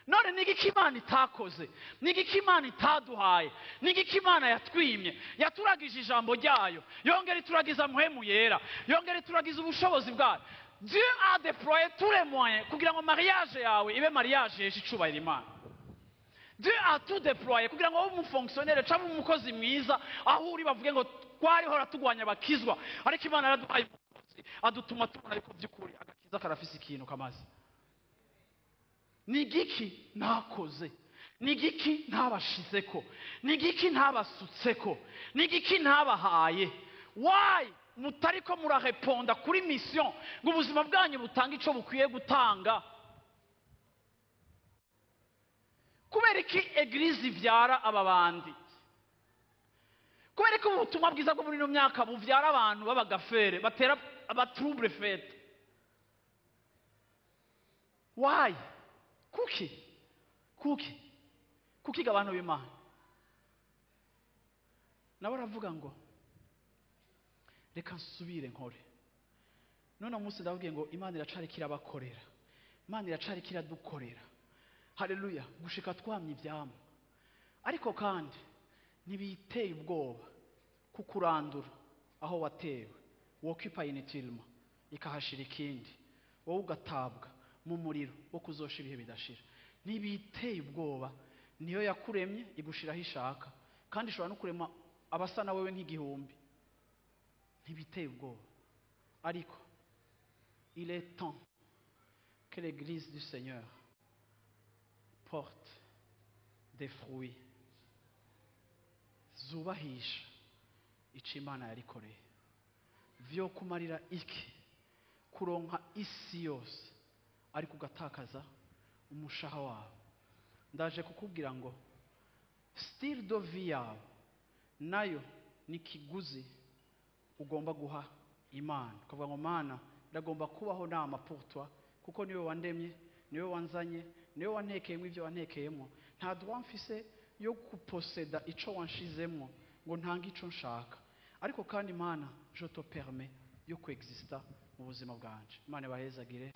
None ni igiki Imana itakoze? Ni igiki Imana itaduhaye? Ni igiki Imana yatwimye? Yaturagije ijambo ryayo, yongera ituragiza Mpwemu Yera, yongera ituragiza ubushobozi bwayo. Dieu a déployé tous les moyens kugira ngo mariage yawe ibe mariage yesha icubahiro Imana. Dieu a tout déployé kugira ngo ube umufonctionnaire cyangwa umukozi mwiza, aho uri bavuge ngo twarihora tugwanya abakizwa, ariko Imana yaraduhaye umukozi adutuma tubona yuko by'ukuri agakiza karafise ikintu kamaze. Ni igiki ntakoze? Ni igiki ntabashizeko? Ni igiki ntabasutseko? Ni igiki ntabahaye? Why mutariko murareponda kuri mission ngo ubuzima bwanyu butange ico bukwiye gutanga? Kubera iki église ivyara aba bandi? Kubera ko ubutumwa bwiza bwo muri ino myaka buvyara abantu b'abagafere batera abatrouble fête? Why? Kuki? Kuki? Kuki abantu b'Imana? Nabo aravuga ngo reka nsubire nkore. None umunsi ndababwiye ngo Imana iracariko irabakorera, Imana iracariko iradukorera. Haleluya, gushika twamye ivyamwa. Ariko kandi ntibiteye ubwoba kukurandura aho watewe, wokipa inutilement ikahashira ikindi, wowe ugatabwa mu muriro wo kuzosha ibihe bidashira. Ntibiteye ubwoba, niyo yakuremye igushiraho ishaka, kandi ishobora no kurema abasa na wewe nk'igihumbi. Ntibiteye ubwoba, ariko il est temps que l'église du Seigneur porte des fruits zubahisha ico Imana yarikoreye. Vyo kumarira iki kuronka isi yose ariko ugatakaza umushaha wawe? Ndaje kukubwira ngo style de vie yawe nayo ni kiguzi ugomba guha Imana, ukavuga ngo Mana, ndagomba kubaho nama pour toi, kuko niwe wandemye, niwe wanzanye, niwe wantekeyemo ibyo wantekeyemo. Nta droit mfise yo guposeda ico wanshizemwo ngo ntange ico nshaka, ariko kandi Mana, je te permets yo kuexista mu buzima bwanje. Imana ibahezagire.